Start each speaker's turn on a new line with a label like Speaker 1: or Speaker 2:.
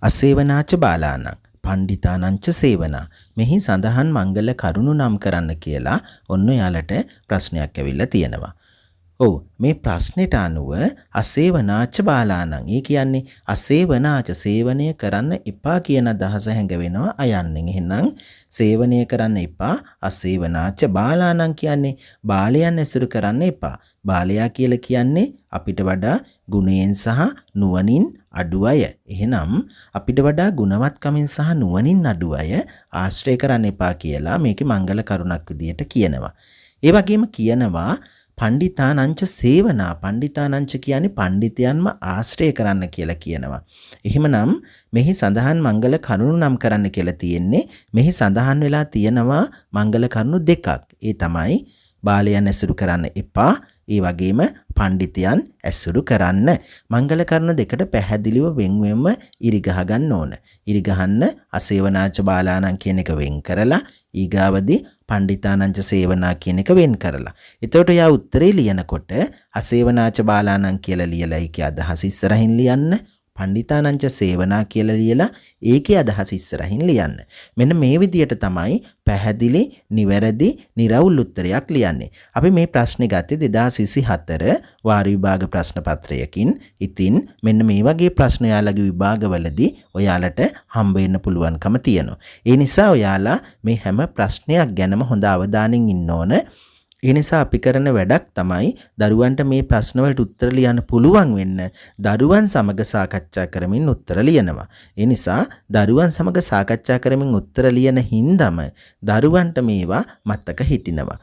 Speaker 1: අසේවනාච බාලානං පණ්ඩිතානංච සේවනා. මෙහි සඳහන් මංගල කරුණු නම් කරන්න කියලා ඔන්න ඔයාලට ප්‍රශ්නයක් ඇවිල්ලා තියෙනවා. ඔව්, මේ ප්‍රශ්නෙට අනුව අසේවනාච බාලානං, ඒ කියන්නේ අසේවනාච සේවනය කරන්න එපා කියන අදහස හැඟවෙනවා අයන්නෙන්. එහෙනම් සේවනය කරන්න එපා. අසේවනාච බාලානං කියන්නේ බාලයන් ඇසුරු කරන්න එපා. බාලයා කියලා කියන්නේ අපිට වඩා ගුණයෙන් සහ නුවණින් අඩු අය. එහෙනම් අපිට වඩා ගුණවත්කමින් සහ නුවණින් අඩු අය ආශ්‍රය කරන්න එපා කියලා මේකේ මංගල කරුණක් විදියට කියනවා. ඒ වගේම කියනවා පණ්ඩිතානංච සේවනා. පණ්ඩිතානංච කියන්නේ පණ්ඩිතයන්ම ආශ්‍රය කරන්න කියලා කියනවා. එහෙමනම් මෙහි සඳහන් මංගල කරුණු නම් කරන්න කියලා තියෙන්නේ. මෙහි සඳහන් වෙලා තියෙනවා මංගල කරුණු දෙකක්. ඒ තමයි බාලයන් ඇසුරු කරන්න එපා, ඒ වගේම පණ්ඩිතයන් ඇසුරු කරන්න. මංගල කරුණු දෙකට පැහැදිලිව වෙන් වෙන්ව ඉරි ගහ ගන්න ඕන. ඉරි ගහන්න අසේවනාච බාලානං කියන එක වෙන් කරලා, ඊගාවදී පණ්ඩිතානංච සේවනා කියන එක වෙන් කරලා. එතකොට ඔයා උත්තරේ ලියනකොට අසේවනාච බාලානං කියලා ලියලා ඒකේ අදහස ඉස්සරහින් ලියන්න. පණ්ඩිතානංච සේවනා කියලා ලියලා ඒකේ අදහස ඉස්සරහින් ලියන්න. මෙන්න මේ විදියට තමයි පැහැදිලි, නිවැරදි, නිරවුල් උත්තරයක් ලියන්නේ. අපි මේ ප්‍රශ්නේ ගත්තේ 2024 වාර විභාග ප්‍රශ්න පත්‍රයකින්. ඉතින් මෙන්න මේ වගේ ප්‍රශ්න ඔයාලගේ විභාගවලදී ඔයාලට හම්බ වෙන්න පුළුවන්කම තියෙනවා. ඒ නිසා ඔයාලා මේ හැම ප්‍රශ්නයක් ගැනම හොඳ අවධානයෙන් ඉන්න ඕන. ඒ නිසා අපි කරන වැඩක් තමයි දරුවන්ට මේ ප්‍රශ්න වලට උත්තර ලියන්න පුළුවන් වෙන්න දරුවන් සමග සාකච්ඡා කරමින් උත්තර ලියනවා. ඒ නිසා දරුවන් සමග සාකච්ඡා කරමින් උත්තර ලියන හින්දම දරුවන්ට මේවා මතක හිටිනවා.